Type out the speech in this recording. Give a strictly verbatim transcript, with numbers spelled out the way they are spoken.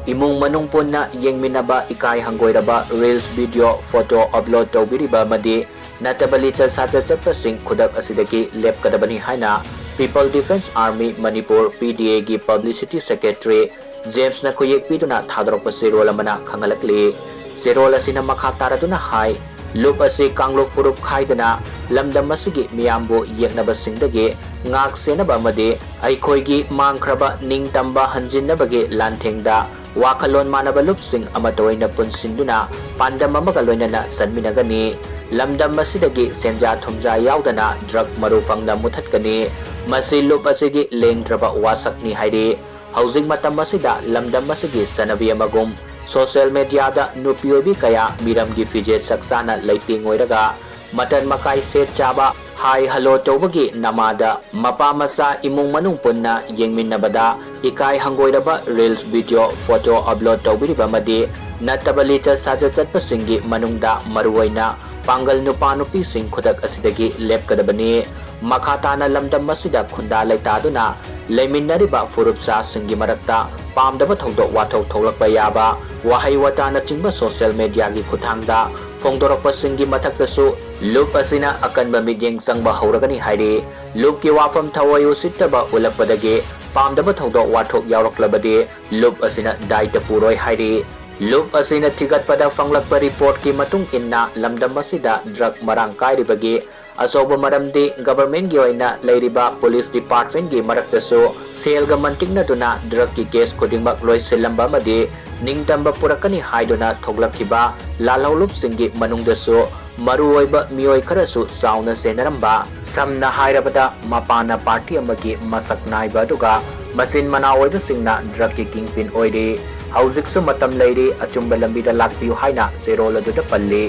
ꯏꯃꯨꯡ ꯃꯅꯨꯡ ꯄꯨꯟꯅ ꯌꯦꯡꯃꯤꯟꯅꯕ ꯏꯀꯥꯏ ꯍꯪꯒꯣꯏꯔꯕ reels video photo upload ꯇꯧꯕꯤꯔꯤꯕ ꯑꯃꯗꯤ ꯅꯠꯇꯕ ꯂꯤꯆꯠ ꯁꯥꯖꯠ ꯆꯠꯄꯁꯤꯡ ꯈꯨꯗꯛ ꯑꯁꯤꯗꯒꯤ ꯂꯦꯞꯀꯗꯕꯅꯤ ꯍꯥꯏꯅ People Defence Army Manipur, P D A ꯒꯤ publicity secretary ꯖꯦꯝꯁꯅ ꯈꯨꯌꯦꯛ ꯄꯤꯗꯨꯅ ꯊꯥꯗꯣꯔꯛꯄ ꯆꯦꯔꯣꯜ ꯑꯃꯅ ꯈꯪꯍꯜꯂꯛꯂꯤ꯫ ꯆꯦꯔꯣꯜ ꯑꯁꯤꯅ ꯃꯈꯥ ꯇꯥꯔꯗꯨꯅ ꯍꯥꯏ, ꯂꯨꯞ ꯑꯁꯤ ꯀꯥꯡꯂꯨꯞ ꯐꯨꯔꯨꯞ ꯈꯥꯏꯗꯅ ꯂꯝꯗꯝ ꯑꯁꯤꯒꯤ ꯃꯤꯌꯥꯝꯕꯨ ꯌꯦꯛꯅꯕꯁꯤꯡꯗꯒꯤ ꯉꯥꯛ ꯁꯦꯟꯅꯕ ꯑꯃꯗꯤ ꯑꯩꯈꯣꯏꯒꯤ ꯃꯥꯡꯈ꯭ꯔꯕ ꯅꯤꯡꯇꯝꯕ ꯍꯟꯖꯤꯟꯅꯕꯒꯤ ꯂꯥꯟꯊꯦꯡꯗ ꯋꯥꯈꯜꯂꯣꯟ ꯃꯥꯟꯅꯕ ꯂꯨꯞꯁꯤꯡ ꯑꯃꯠꯇ ꯑꯣꯏꯅ ꯄꯨꯟꯁꯤꯟꯗꯨꯅ ꯄꯥꯟꯗꯝ ꯑꯃꯒ ꯂꯣꯏꯅꯅ ꯆꯠꯃꯤꯟꯅꯒꯅꯤ꯫ ꯂꯝꯗꯝ ꯑꯁꯤꯗꯒꯤ ꯁꯦꯟꯖꯥ ꯊꯨꯝꯖꯥ ꯌꯥꯎꯗꯅ drug ꯃꯔꯨ ꯐꯪꯅ ꯃꯨꯊꯠꯀꯅꯤ꯫ ꯃꯁꯤ ꯂꯨꯞ ꯑꯁꯤꯒꯤ ꯂꯦꯡꯗ꯭ꯔꯕ ꯋꯥꯁꯛꯅꯤ ꯍꯥꯏꯔꯤ꯫ ꯍꯧꯖꯤꯛ ꯃꯇꯝ ꯑꯁꯤꯗ ꯂꯝꯗꯝ ꯑꯁꯤꯒꯤ ꯆꯠꯅꯕꯤ ꯑꯃꯒꯨꯝ social mediaꯗ ꯅꯨꯄꯤ ꯑꯣꯏꯕꯤ ꯀꯌꯥ ꯃꯤꯔꯝꯒꯤ ꯐꯤꯖꯦꯠ ꯆꯛꯆꯥꯅ ꯂꯩꯇꯦꯡ ꯑꯣꯏꯔꯒ ꯃꯇꯟ ꯃꯀꯥꯏ ꯁꯦꯠ ꯆꯥꯕ, ꯍꯥꯏ ꯍꯜꯂꯣ ꯇꯧꯕꯒꯤ ꯅꯃꯥꯗ ꯃꯄꯥ ꯃꯆꯥ ꯏꯃꯨꯡ ꯃꯅꯨꯡ ꯄꯨꯟꯅ ꯌꯦꯡꯃꯤꯟꯅꯕꯗ ꯏꯀꯥꯏ ꯍꯪꯒꯣꯏꯔꯕ reels video photo upload ꯇꯧꯕꯤꯔꯤꯕ ꯑꯃꯗꯤ ꯅꯠꯇꯕ ꯂꯤꯆꯠ ꯁꯥꯖꯠ ꯆꯠꯄꯁꯤꯡꯒꯤ ꯃꯅꯨꯡꯗ ꯃꯔꯨꯑꯣꯏꯅ ꯄꯥꯡꯒꯜ ꯅꯨꯄꯥ ꯅꯨꯄꯤꯁꯤꯡ ꯈꯨꯗꯛ ꯑꯁꯤꯗꯒꯤ ꯂꯦꯞꯀꯗꯕꯅꯤ꯫ ꯃꯈꯥ ꯇꯥꯅ ꯂꯝꯗꯝ ꯑꯁꯤꯗ ꯈꯨꯟꯗꯥ ꯂꯩꯇꯥꯗꯨꯅ ꯂꯩꯃꯤꯟꯅꯔꯤꯕ ꯐꯨꯔꯨꯞꯆꯥꯁꯤꯡꯒꯤ ꯃꯔꯛꯇ ꯄꯥꯝꯗꯕ ꯊꯧꯗꯣꯛ ꯋꯥꯊꯣꯛ ꯊꯣꯛꯂꯛꯄ ꯌꯥꯕ ꯋꯥꯍꯩ ꯋꯥꯇꯥꯅꯆꯤꯡꯕ social mediaꯒꯤ ꯈꯨꯠꯊꯥꯡꯗ ꯐꯣꯡꯗꯣꯔꯛꯄꯁꯤꯡꯒꯤ ꯃꯊꯛꯇꯁꯨ ꯂꯨꯞ ꯑꯁꯤꯅ ꯑꯀꯟꯕ ꯃꯤꯠꯌꯦꯡ ꯆꯪꯕ ꯍꯧꯔꯒꯅꯤ ꯍꯥꯏꯔꯤ꯫ ꯂꯨꯞꯀꯤ ꯋꯥꯐꯝ ꯊꯑꯣꯏ ꯎꯁꯤꯠꯇꯕ ꯎꯠꯂꯛꯄꯗꯒꯤ ꯄꯥꯝꯗꯕ ꯊꯧꯗꯣꯛ ꯋꯥꯊꯣꯛ ꯌꯥꯎꯔꯛꯂꯕꯗꯤ ꯂꯨꯞ ꯑꯁꯤꯅ ꯗꯥꯏꯇ ꯄꯨꯔꯣꯏ ꯍꯥꯏꯔꯤ꯫ ꯂꯨꯞ ꯑꯁꯤꯅ ꯊꯤꯒꯠꯄꯗ ꯐꯪꯂꯛꯄ reportꯀꯤ ꯃꯇꯨꯡ ꯏꯟꯅ ꯂꯝꯗꯝ ꯑꯁꯤꯗ drug ꯃꯔꯥꯡ ꯀꯥꯏꯔꯤꯕꯒꯤ ꯑꯆꯧꯕ ꯃꯔꯝꯗꯤ governmentꯒꯤ ꯑꯣꯏꯅ ꯂꯩꯔꯤꯕ police departmentꯀꯤ ꯃꯔꯛꯇꯁꯨ ꯁꯦꯜꯒ ꯃꯟꯇꯤꯛꯅꯗꯨꯅ drugꯀꯤ case ꯈꯨꯗꯤꯡꯃꯛ ꯂꯣꯏꯁꯤꯜꯂꯝꯕ ꯑꯃꯗꯤ ꯅꯤꯡꯇꯝꯕ ꯄꯨꯔꯛꯀꯅꯤ ꯍꯥꯏꯗꯨꯅ ꯊꯣꯛꯂꯛꯈꯤꯕ ꯂꯥꯜꯍꯧꯂꯨꯞꯁꯤꯡꯒꯤ ꯃꯅꯨꯡꯗꯁꯨ ꯃꯔꯨꯑꯣꯏꯕ ꯃꯤꯑꯣꯏ ꯈꯔꯁꯨ ꯆꯥꯎꯅ ꯆꯦꯟꯅꯔꯝꯕ, ꯁꯝꯅ ꯍꯥꯏꯔꯕꯗ ꯃꯄꯥꯟꯅ party ꯑꯃꯒꯤ ꯃꯁꯛ ꯅꯥꯏꯕ ꯑꯗꯨꯒ ꯃꯆꯤꯟ ꯃꯅꯥꯎ ꯑꯣꯏꯕꯁꯤꯡꯅ drugꯀꯤ kingpin ꯑꯣꯏꯔꯤ꯫ ꯍꯧꯖꯤꯛꯁꯨ ꯃꯇꯝ ꯂꯩꯔꯤ, ꯑꯆꯨꯝꯕ ꯂꯝꯕꯤꯗ ꯂꯥꯛꯄꯤꯌꯨ ꯍꯥꯏꯅ ꯆꯦꯔꯣꯜ ꯑꯗꯨꯗ ꯄꯜꯂꯤ꯫